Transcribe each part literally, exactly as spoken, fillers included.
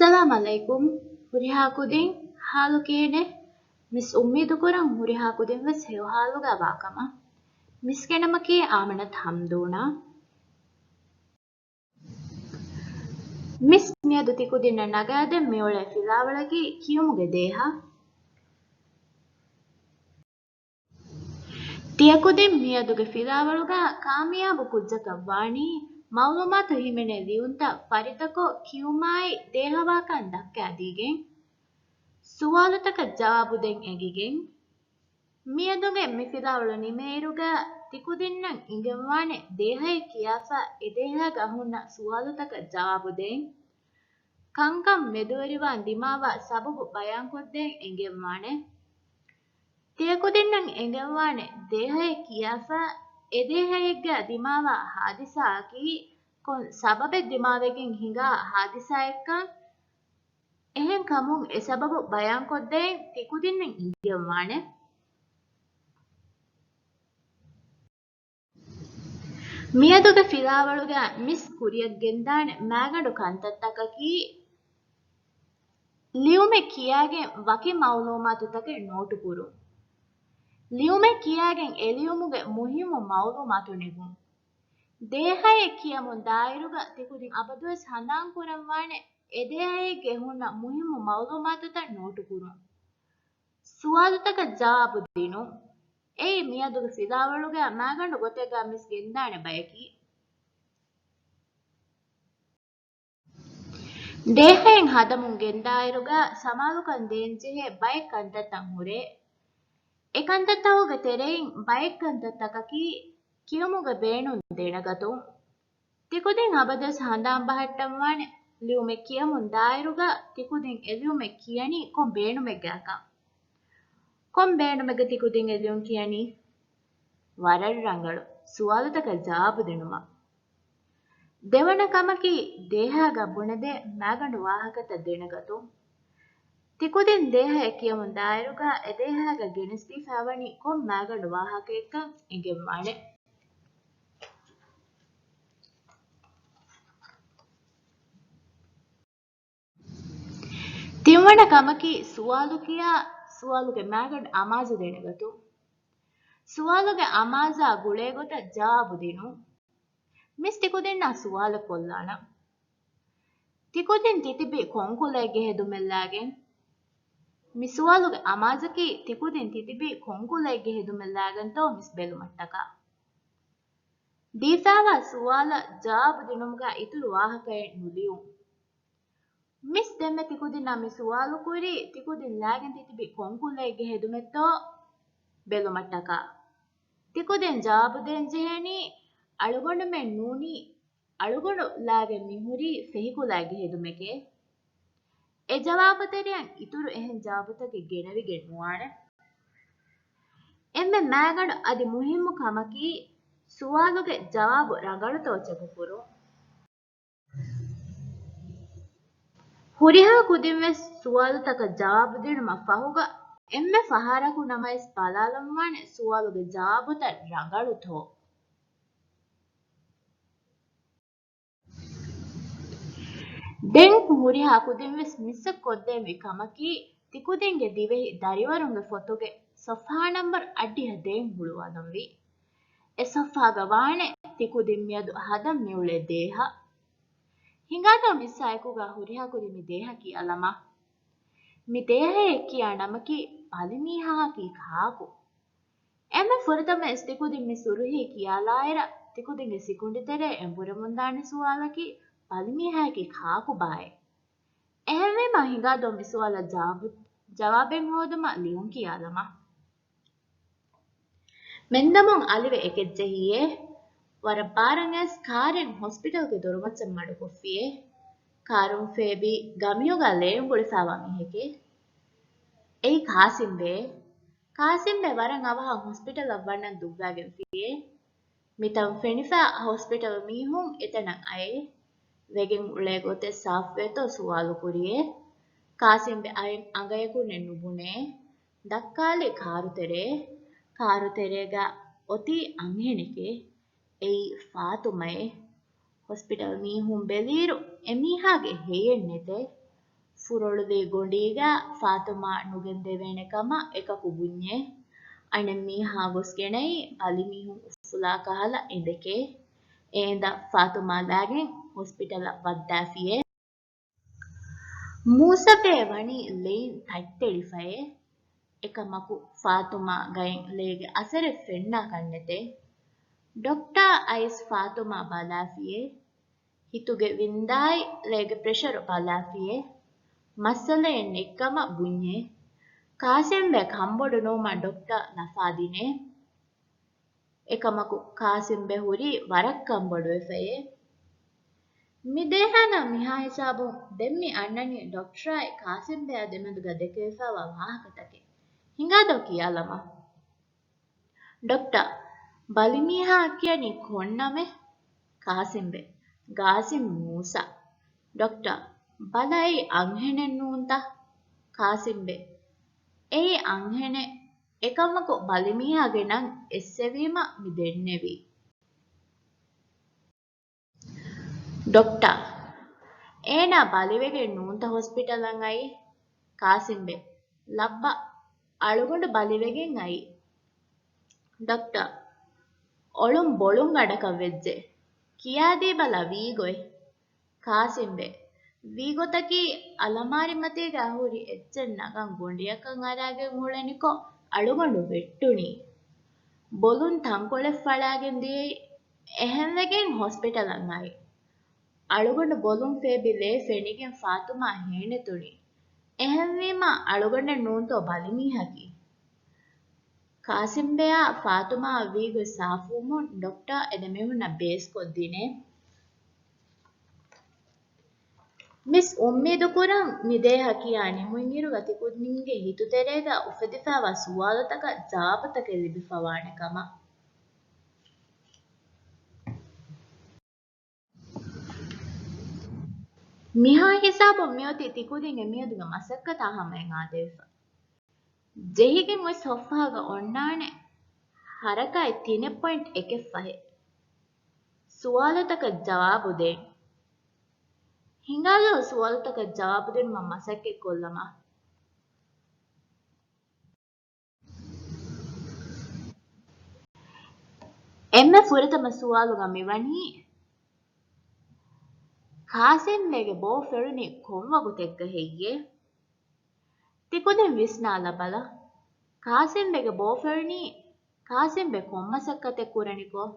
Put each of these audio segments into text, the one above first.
އައްސަލާމް ޢަލައިކުމް. ހުރިހާ ކުދިން ޙާލު ކިހިނެއް؟ މިސް އުއްމީދު ކުރަން ހުރިހާ ކުދިން ވެސް ހެޔޮ ޙާލުގަ ވާކަމަށް. މިސްގެ ނަމަކީ އާމިނަތު ޙަމްދޫނާ. މިސް މިއަދު ތިކުދިންނަށް ނަގާދޭން މިއުޅޭ ފިލާވަޅަކީ ކިޔުމުގެ ދޭހަ. ތިޔަކުދިން މިއަދުގެ ފިލާވަޅުގަ ކާމިޔާބު ކުއްޖަކަށް ވާނީ، މަޢުލޫމާތު ހިމެނޭ ލިޔުންތައް ފަރިތަކޮށް ކިޔުމާއި ދޭހަވާކަން ދައްކާދީގެން، ސުވާލުތަކަށް ޖަވާބު ދޭން އެނގިގެން. މިއަދުގެ މި ފިލާވަޅު ނިމޭއިރުގަ ތިކުދިންނަށް އިނގެންވާނެ ދޭހައެއް ކިޔާފަ އެ ދޭހައިގަ ހުންނަ ސުވާލުތަކަށް ޖަވާބު ދޭން. ކަންކަން މެދުވެރިވާން ދިމާވާ ސަބަބު ބަޔާންކޮށްދޭން އެނގެންވާނެ. ތިޔަކުދިންނަށް އެނގެންވާނެ ދޭހައެއް ކިޔާފަ އެ ދޭހައެއްގަ ދިމާވާ ހާދިސާއަކީ ކޮން ސަބަބެއް ދިމާވެގެން ހިނގާ ހާދިސާއެއްކަން. އެހެން ކަމުން އެ ސަބަބު ބަޔާންކޮށްދޭން ތިކުދިންނަށް އިނގެންވާނެ. މިއަދުގެ ފިލާވަޅުގަ މިސް ކުރިއަށް ގެންދާނެ މާގަނޑު ކަންތައްތަކަކީ، ލިޔުމެއް ކިޔާގެން ވަކި މަޢުލޫމާތުތަކެއް ނޯޓުކުރުން. ލިޔުމެއް ކިޔާގެން އެ ލިޔުމުގެ މުހިއްމު މަޢުލޫމާތު ނެގުން. ދޭހައެއް ކިޔަމުން ދާއިރުގަ ތިކުދިން އަބަދުވެސް ހަނދާން ކުރަންވާނެ އެ ދޭހައެއްގެ ހުންނަ މުހިއްމު މަޢުލޫމާތުތައް ނޯޓުކުރުން. ސުވާލުތަކަށް ޖަވާބު ދިނުން. އެއީ މިއަދުގެ ފިލާވަޅުގަ މާގަނޑު ގޮތެއްގަ މިސް ގެންދާނެ ބަޔަކީ. ދޭހައެއް ހަދަމުން ގެންދާއިރުގަ ސަމާލުކަން ދޭންޖެހޭ ބައެއް ކަންތައްތައް ހުރޭ. އެ ކަންތައްތަކުގެ ތެރެއިން ބައެއް ކަންތައްތަކަކީ ކިޔުމުގެ ބޭނުން ދެނެގަތުން. ތިކުދިން އަބަދުވެސް ހަނދާން ބަހައްޓަންވާނެ، ލިޔުމެއް ކިޔަމުން ދާއިރުގަ ތިކުދިން އެ ލިޔުމެއް ކިޔަނީ ކޮން ބޭނުމެއްގަކަން. ކޮން ބޭނުމެއްގަ ތިކުދިން އެ ލިޔުން ކިޔަނީ؟ ވަރަށް ރަނގަޅު. ސުވާލުތަކަށް ޖަވާބު ދިނުމަށް. ދެވަނަ ކަމަކީ، ދޭހާގަ ބުނެދޭ މާގަނޑު ވާހަކަތައް ދެނެގަތުން. ތިކުދިން ދޭހައެއް ކިޔަމުން ދާއިރުގަ އެ ދޭހާގަ ގެނެސްދީފައިވަނީ ކޮން މާގަނޑު ވާހަކައެއްކަން އެނގެންވާނެ. ތިންވަނަ ކަމަކީ، ސުވާލު ކިޔާ، ސުވާލުގެ މާގަނޑު އަމާޒު ދެނެގަތުން. ސުވާލުގެ އަމާޒާ ގުޅޭ ގޮތަށް ޖަވާބު ދިނުން. މިސް ތިކުދިންނާ ސުވާލެއް ކޮށްލާނަން. ތިކުދިން ތިތިބީ ކޮން ކުލައެއްގެ ހެދުމެއްލާގެން؟ މި ސުވާލުގެ އަމާޒަކީ ތިކުދިން ތިތިބީ ކޮން ކުލައެއްގެ ހެދުމެއްލާގެންތޯ މިސް ބެލުމަށްޓަކާ. ދީފައިވާ ސުވާލަށް ޖަވާބު ދިނުމުގަ އިތުރު ވާހަކައެއް ނުލިޔުން. މިސް ދެންމެ ތިކުދިންނާ މި ސުވާލު ކުރީ ތިކުދިން ލާގެން ތިތިބީ ކޮން ކުލައެއްގެ ހެދުމެއްތޯ ބެލުމަށްޓަކާ. ތިކުދިން ޖަވާބު ދޭން ޖެހޭނީ އަޅުގަނޑުމެން ނޫނީ އަޅުގަނޑު ލާގެން މިހުރީ ފެހިކުލައިގެ ހެދުމެކޭ. އެ ޖަވާބުތެރެއަށް އިތުރު އެހެން ޖަވާބުތަކެއް ގެނެވިގެން ނުވާނެ. އެންމެ މާގަނޑު އަދި މުހިއްމު ކަމަކީ، ސުވާލުގެ ޖަވާބު ރަނގަޅުތޯ ޗެކުކުރުން. ހުރިހާ ކުދިންވެސް ސުވާލުތަކަށް ޖަވާބު ދިނުމަށް ފަހުގަ، އެންމެ ފަހަރަކު ނަމަވެސް ބަލާލަންވާނެ ސުވާލުގެ ޖަވާބުތައް ރަނގަޅުތޯ. ދެން ހުރިހާ ކުދިންވެސް މިސްއަށް ކޮށްދޭންވީ ކަމަކީ، ތިކުދިންގެ ދިވެހި ދަރިވަރުންގެ ފޮތުގެ ސޮފްހާ ނަމްބަރު އަށްޑިހަ ދޭން ހުޅުވާލަންވީ. އެ ސޮފްހާގަ ވާނެ ތިކުދިން މިއަދު ހަދަން މިއުޅޭ ދޭހަ. ހިނގާތޯ މިސްއާއެކުގަ ހުރިހާ ކުދިން މި ދޭހަ ކިޔާލަމާ. މި ދޭހައޭ ކިޔާ ނަމަކީ ބަލިމީހާއަކީ ކާކު؟ އެންމެ ފުރަތަމަވެސް ތިކުދިން މި ސުރުހީ ކިޔާލާއިރަށް، ތިކުދިންގެ ސިކުނޑިތެރޭ އެނބުރެމުންދާނެ ސުވާލަކީ، ބަލިމީހާއަކީ ކާކުބާއޭ؟ އެހެންވީމަ ހިނގާދޯ މި ސުވާލަށް ޖަވާބު، ޖަވާބެއް ހޯދުމަށް ލިޔުން ކިޔާލަމާ. މެންދަމުން އަލިވެ އެކެއްޖެހިއޭ. ވަރަށް ބާރަށް އައިސް ކާރެއް ހޮސްޕިޓަލްގެ ދޮރުމައްޗަށް މަޑުކޮށްފިއޭ. ކާރުން ފޭބި ގަމިޔުގަ ލޭން ގުޅިފައިވާ މީހެކޭ. އެއީ ކާސިމްބޭ. ކާސިމްބެ ވަރަށް އަވަހަށް ހޮސްޕިޓަލަށް ވަންނަން ދުއްވާގެންފިއޭ. މިތަން ފެނިފަ ހޮސްޕިޓަލް މީހުން އެތަނަށް އައޭ. ވެގެން އުޅޭ ގޮތެއް ސާފުވޭތޯ ސުވާލު ކުރިއޭ. ކާސިމްބެ އައިން އަނގަޔަކުންނެއް ނުބުނޭ. ދައްކާލި ކާރުތެރޭ. ކާރުތެރޭގަ އޮތީ އަންހެނެކޭ. އެއީ ފާތުމައޭ. ހޮސްޕިޓަލް މީހުން ބެލިއިރު އެމީހާގެ ހެޔެއް ނެތޭ. ފުރޮޅުލީ ގޮނޑީގަ ފާތުމާ ނުގެންދެވޭނެ ކަމަށް އެކަކު ބުންޏޭ. އަނެއް މީހާ ގޮސްގެނައީ ބަލިމީހުން އުފުލާ ކަހަލަ އެނދެކޭ. އެ އެނދަށް ފާތުމާ ލާގެން ހޮސްޕިޓަލަށް ވައްދާފިއޭ. މޫސަފޭ ވަނީ ލެއިން ތައްޓެޅިފައޭ. އެކަމަކު ފާތުމާ ގައިން ލޭގެ އަސަރެއް ފެންނާކަށްނެތޭ. ޑޮކްޓާ އައިސް ފާތުމާ ބަލާފިއޭ. ހިތުގެ ވިންދާއި ލޭގެ ޕްރެޝަރު ބަލާފިއޭ. މައްސަލައެއް ނެތްކަމަށް ބުންޏޭ. ޤާސިމްބެ ކަންބޮޑު ނުވުމަށް ޑޮކްޓާ ލަފާދިނޭ. އެކަމަކު ޤާސިމްބެ ހުރީ ވަރަށް ކަންބޮޑުވެފައޭ. މި ދޭހާނަށް މިހާ ހިސާބުން ދެން މި އަންނަނީ ޑޮކްޓާއި ޤާސިމްބެއާ ދެމެދުގަ ދެކެވިފައިވާ ވާހަކަތަކެއް. ހިނގާދޯ ކިޔާލަމާ. ޑޮކްޓާ، ބަލިމީހާ ކިޔަނީ ކޮން ނަމެއް؟ ޤާސިމްބެ، ޤާސިމް މޫސާ. ޑޮކްޓާ، ބަލަ އެއީ އަންހެނެއް ނޫންތަ؟ ޤާސިމްބެ، އެއީ އަންހެނެއް. އެކަމަކު ބަލިމީހާގެ ނަން އެއްސެވީމަ މި ދެންނެވީ. ޑޮކްޓާ، އޭނާ ބަލިވެގެން ނޫންތަ ހޮސްޕިޓަލަށް އައީ؟ ޤާސިމްބެ، ލައްބަ، އަޅުގަނޑު ބަލިވެގެން އައީ. ޑޮކްޓާ، އޮޅުން ބޮޅުން ގަޑަކަށް ވެއްޖެ. ކިޔާދީބަލަ ވީގޮތް. ޤާސިމްބެ، ވީގޮތަކީ އަލަމާރިމަތީގަ ހުރި އެއްޗެއް ނަގަން ގޮނޑިއަކަށް އަރާގެން އުޅެނިކޮށް އަޅުގަނޑު ވެއްޓުނީ. ބޮލުން ތަންކޮޅެއް ފަޅާގެން ދިޔައީ. އެހެންވެގެން ހޮސްޕިޓަލަށް އައީ. އަޅުގަނޑު ބޮލުން ފޭބި ލޭ ފެނިގެން ފާތުމާ ހޭނެތުނީ. އެހެންވީމާ އަޅުގަނޑެއް ނޫންތޯ ބަލިމީހަކީ. ޤާސިމްބެއާ ފާތުމާއަށް ވީގޮތް ސާފުވުމުން ޑޮކްޓާ އެންމެންނަށް ބޭސްކޮށްދިނޭ. މިސް އުއްމީދުކުރަން މި ދޭހަ ކިޔާ ނިމުންއިރުގަ ތިކުދިންގެ ހިތުތެރޭގަ އުފެދިފައިވާ ސުވާލުތަކަށް ޖަވާބުތަކެއް ލިބިފަވާނެ ކަމަށް. މިހާ ހިސާބުން މިއޮތީ ތިކުދިންގެ މިއަދުގެ މަސައްކަތާ ހަމައަށް އާދެވިފަ. ޖެހިގެން އޮތް ސޮފްހާގަ އޮންނާނެ ހަރަކާތް ތިނެއް ޕޮއިންޓް އެކެއް ފަހެއް. ސުވާލުތަކަށް ޖަވާބު ދޭން. ހިނގާލޯ ސުވާލުތަކަށް ޖަވާބު ދިނުމަށް މަސައްކަތް ކޮށްލަމާ. އެންމެ ފުރަތަމަ ސުވާލުގަ މިވަނީ، ޤާސިމްބެގެ ބޯ ފެޅުނީ ކޮން ވަގުތެއްގަ ހެއްޔޭ؟ ތިކުދިން ވިސްނާލަބަލަ. ޤާސިމްބެގެ ބޯ ފެޅުނީ ޤާސިމްބެ ކޮން މަސައްކަތެއް ކުރަނިކޮށް؟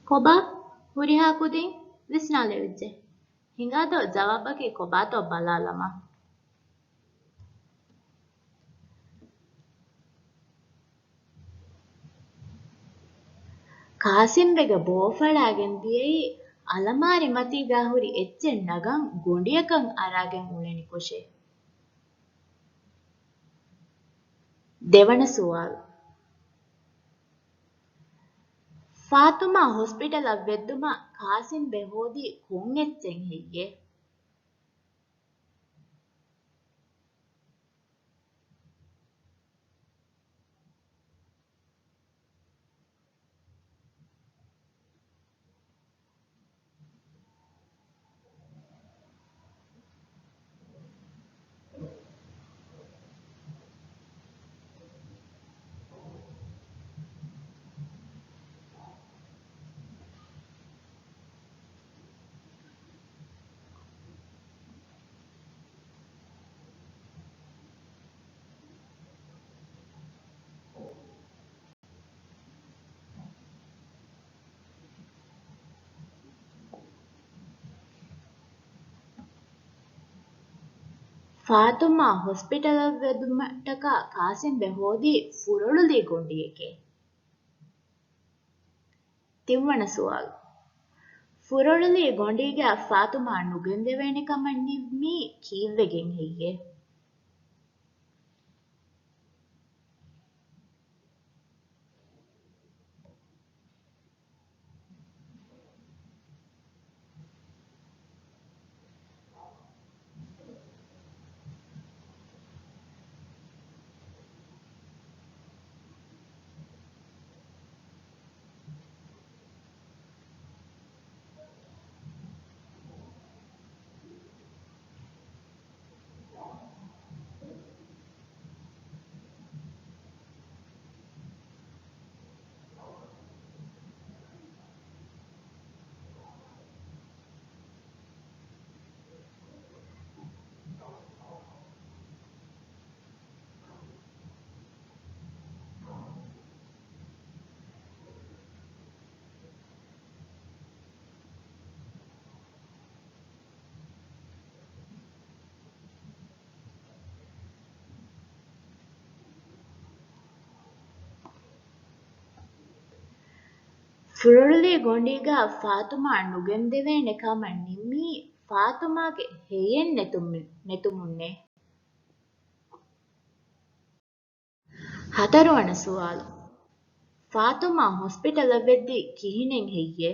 ކޮބާ؟ ހުރިހާ ކުދިން ވިސްނާލެވިއްޖެ. ހިނގާދޯ ޖަވާބަކީ ކޮބާތޯ ބަލާލަމާ. ޤާސިމްބެގެ ބޯ ފަޅާގެން ދިޔައީ އަލަމާރި މަތީގަ ހުރި އެއްޗެއް ނަގަން ގޮނޑިއަކަށް އަރާގެން އުޅެނިކޮށޭ. ދެވަނަ ސުވާލު. ފާތުމާ ހޮސްޕިޓަލަށް ވެއްދުމަށް ޤާސިމްބެ ހޯދީ ކޮން އެއްޗެއް ހެއްޔޭ؟ ފާތުމާ ހޮސްޕިޓަލަށް ވެދުމަށްޓަކާ ޤާސިމްބެ ހޯދީ ފުރޮޅުލީ ގޮނޑިއެކޭ. ތިންވަނަ ސުވާލު. ފުރޮޅުލީ ގޮނޑީގަ ފާތުމާ ނުގެންދެވޭނެ ކަމަށް ނިންމީ ކީއްވެގެން ހެއްޔޭ؟ ފުރޮޅުލީ ގޮނޑީގަ ފާތުމާ ނުގެންދެވޭނެ ކަމަށް ނިންމީ ފާތުމާގެ ހެޔެއް ނެތުމު-، ނެތުމުންނޭ. ހަތަރުވަނަ ސުވާލު. ފާތުމާ ހޮސްޕިޓަލަށް ވެއްދީ ކިހިނެއް ހެއްޔޭ؟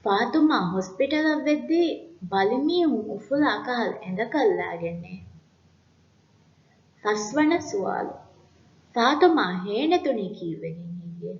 ފާތުމާ ހޮސްޕިޓަލަށް ވެއްދީ ބަލިމީހުން އުފުލާ ކަހަލަ އެނދަކަށްލާގެންނޭ. ފަސްވަނަ ސުވާލު. ފާތުމާ ހޭނެތުނީ ކީއްވެގެން ހެއްޔޭ؟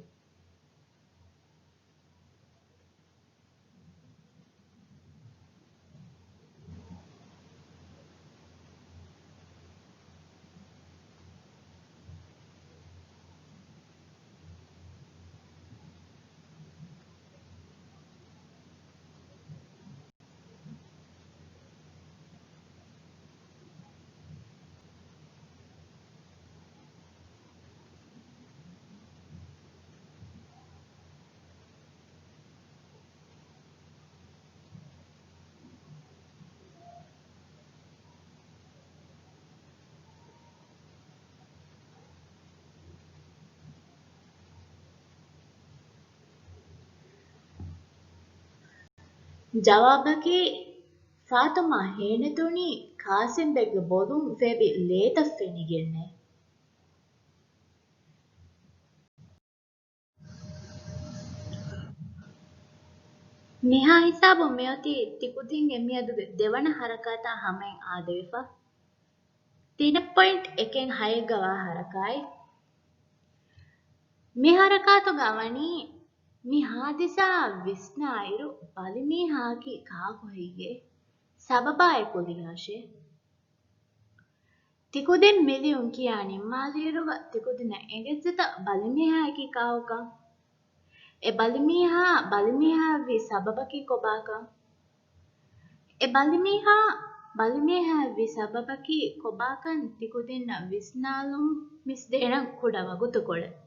ޖަވާބަކީ، ފާތުމާ ހޭނެތުނީ ޤާސިމްބެގެ ބޮލުން ފޭބި ލޭތައް ފެނިގެންނޭ. މިހާ ހިސާބުން މިއޮތީ ތިކުދިންގެ މިއަދުގެ ދެވަނަ ހަރަކާތާ ހަމައިން އާދެވިފަ. ތިނެއް ޕޮއިންޓް އެކެއް ހައެއްގަ ވާ ހަރަކާތް. މި ހަރަކާތުގަ ވަނީ މި ހާދިސާއަށް ވިސްނާއިރު ބަލިމީހާއަކީ ކާކު ހެއްޔޭ؟ ސަބަބާއެކު ލިޔާށޭ. ތިކުދިން މިލިޔުން ކިޔާ ނިންމާލިއިރުގަ ތިކުދިނަށް އެނގެއްޖެތަ ބަލިމީހާއަކީ ކާކުކަން؟ އެ ބަލިމީހާ، ބަލިމީހާއަށްވީ ސަބަބަކީ ކޮބާކަން؟ އެ ބަލިމީހާ، ބަލިމީހާއަށްވީ ސަބަބަކީ ކޮބާކަން ތިކުދިންނަށް ވިސްނާލުން މިސް ދޭނަން ކުޑަ ވަގުތުކޮޅެއް.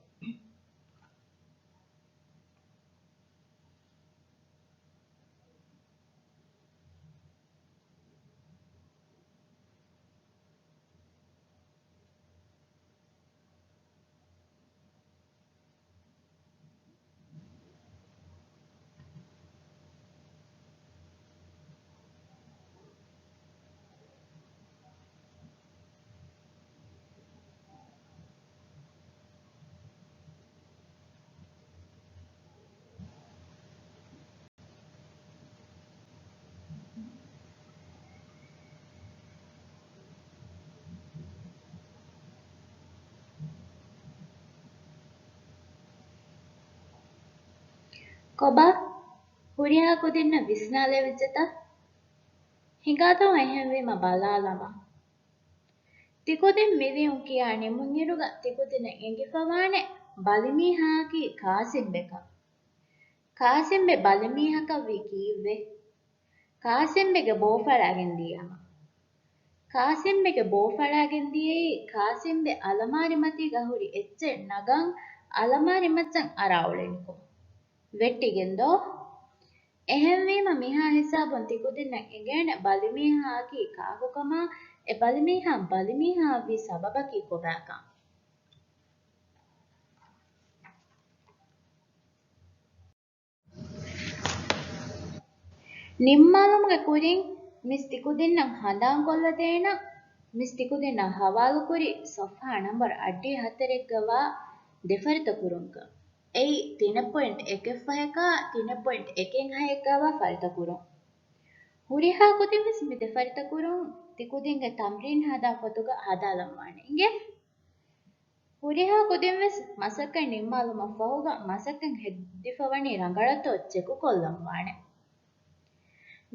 ކޮބާ؟ ހުރިހާ ކުދިންނަށް ވިސްނާލެވިއްޖެތަ؟ ހިނގާތޯ އެހެންވީމަ ބަލާލަމާ. ތިކުދިން މިވިއުން ކިޔާ ނިމުންއިރުގަ ތިކުދިންނަށް އެނގިފަވާނެ ބަލިމީހާއަކީ ޤާސިމްބެކަން. ޤާސިމްބެ ބަލިމީހަކަށްވީ ކީއްވެ؟ ޤާސިމްބެގެ ބޯފަޅާގެން ދިޔަމަ. ޤާސިމްބެގެ ބޯފަޅާގެން ދިޔައީ ޤާސިމްބެ އަލަމާރިމަތީގަ ހުރި އެއްޗެއް ނަގަން އަލަމާރިމައްޗަށް އަރާ އުޅެނިކޮށް. ވެއްޓިގެން ދޯ؟ އެހެންވީމަ މިހާ ހިސާބުން ތިކުދިންނަށް އެނގޭނެ ބަލިމީހާއަކީ ކާކުކަމާ، އެ ބަލިމީހާ ބަލިމީހާއަށްވީ ސަބަބަކީ ކޮބާކަން. ނިންމާލުމުގެ ކުރިން މިސް ތިކުދިންނަށް ހަނދާންކޮށްލަދޭނަން. މިސް ތިކުދިންނަށް ހަވާލުކުރީ ޞަފްޙާ ނަންބަރު އަށްޑިހަ ހަތަރެއްގަ ވާ ދެފަރިތަކުރުންކަން. އެއީ ތިނެއް ޕޮއިންޓް އެކެއް ފަހަކާ ތިނެއް ޕޮއިންޓް އެކެއް ހައެއްގަ ވާ ފަރިތަކުރުން. ހުރިހާ ކުދިންވެސް މި ދެފަރިތަކުރުން ތިކުދިންގެ ތަމްރީން ހަދާ ފޮތުގަ ހަދާލަންވާނެ. އިނގޭ؟ ހުރިހާ ކުދިންވެސް މަސައްކަތް ނިންމާލުމަށްފަހުގަ މަސައްކަތް ހެއްދިފަވަނީ ރަނގަޅަތޯ ޗެކުކޮށްލަންވާނެ.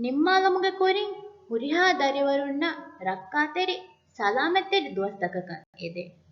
ނިންމާލުމުގެ ކުރިން ހުރިހާ ދަރިވަރުންނަށް ރައްކާތެރި، ސަލާމަތްތެރި ދުވަސްތަކަކަށް އެދޭ.